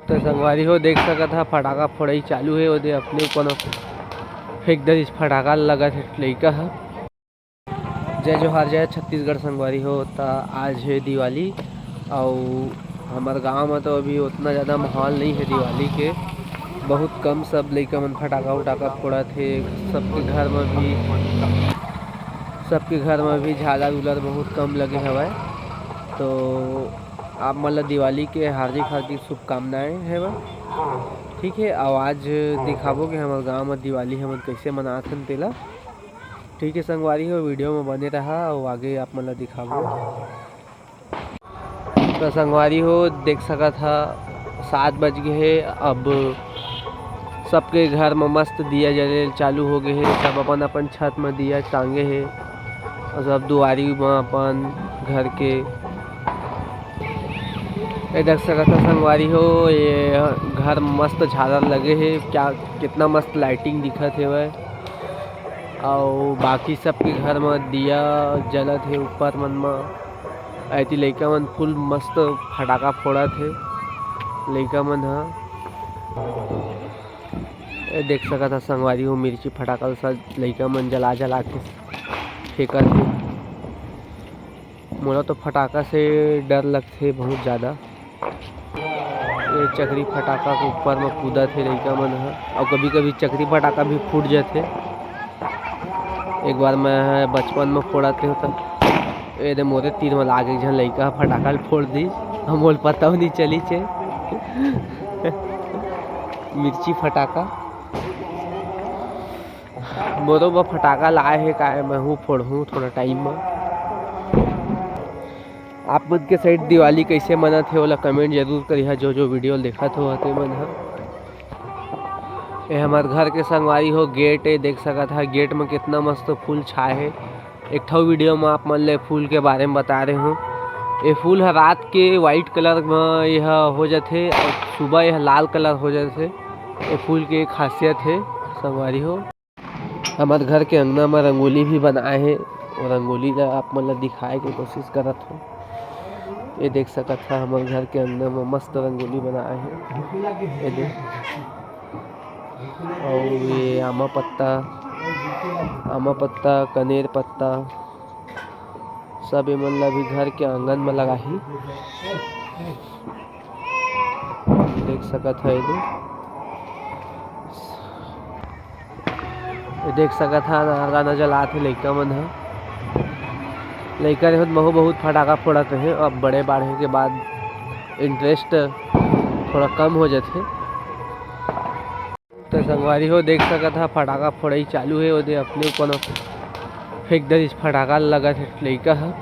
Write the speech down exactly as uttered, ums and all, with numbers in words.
तो संगवारी हो, देख सकत हा, फटाका फोड़ई चालू हे, ओदे अपने कोनो फेंक दरिस फटाका, लगत हे लइका ह। जय जोहार, जय छत्तीसगढ़ संगवारी हो। त आज हे दिवाली, अउ हमर गांव म तो अभी उतना ज़्यादा माहौल नहीं है दिवाली के। बहुत कम सब लइका मन फटाका उटाका फोड़त हे। सबके घर म भी, सबके घर म भी झालर उलर बहुत कम लगे हवय। तो आप मन ल दिवाली के हार्दिक हार्दिक शुभकामनाएं हवय। ठीक है, अउ आज दिखाबो कि हमर गांव म दिवाली हमन कइसे मनात हन तेला। ठीक है संगवारी हो, वीडियो म बने रहा अउ आगे आप मन ल दिखाबो। तो संगवारी हो, देख सकत हा, सात बज गए हे। अब सबके घर म मस्त दिया जले चालू हो गए हे। सब अपन अपन छत म दिया टांगे हे अउ सब दुआरी म अपन घर के, ये देख सकत हा संगवारी हो, ये घर मस्त झालर लगे हे। क्या, कितना मस्त लाइटिंग दिखत हेवय। अउ बाकी सबके घर म दिया जलत हे ऊपर मन म। ऐती लइका मन फुल मस्त फटाका फोड़त हे लइका मन ह। ए देख सकत ह संगवारी हो, मिर्ची फटाका ल सब लइका मन जला जला के फेंकत हे। मोला तो फटाका से डर लगथे बहुत ज़्यादा। ये चकरी फटाका के ऊपर म कूदत हे लइका मन ह, अउ कभी-कभी चकरी फटाका भी फूट जथे। एक बार मैं ह बचपन म फोड़त रेहेंव त, ए दे मोरे तीर म लाग एक झन लइका ह फटाका ल फोड़ दी, अउ मोला पता नइ चलिस हे। मिर्ची फटाका। मोरो बर फटाका लाए हे, काय महूँ फोड़हूँ थोड़ा टाइम म। आप मन के साइड दिवाली कइसे मनत हे, ओला कमेंट जरूर करिहा, जो जो वीडियो ल देखत हो ते मन ह। ये हमर घर के संगवारी हो, गेट ए, देख सकत हा, गेट म कितना मस्त फूल छाए हे। एक ठो वीडियो म आप मन ले फूल के बारे म बता रहे हूँ। ये फूल ह रात के वाइट कलर म यह हो जाथे अउ सुबह यह लाल कलर हो जाथे। ये फूल के खासियत हे संगवारी हो। हमर घर के अंगना म रंगोली भी बनाए हे, वो रंगोली ला आप मन ला दिखाए के कोशिश करत हूँ। ये देख सकत हा, हमर घर के अंगना म मस्त रंगोली बनाए हे। ये देख, अउ ये आमा पत्ता, आमा पत्ता, कनेर पत्ता, सब एमन ला भी घर के आंगन म लगाही। देख सकत हा, ये दे, ये देख सकत हा, नारा गाना जलात हे लइका मन ह। लइका रहे त महू बहुत फटाका फोड़त रहे, अब बड़े बाढ़े के बाद इंटरेस्ट थोड़ा कम हो जाथे। तो संगवारी हो, देख सकत हा, फटाका फोड़ई चालू हे, ओदे अपने कोनो फेंक दरिस फटाका, लगत हे लइका ह।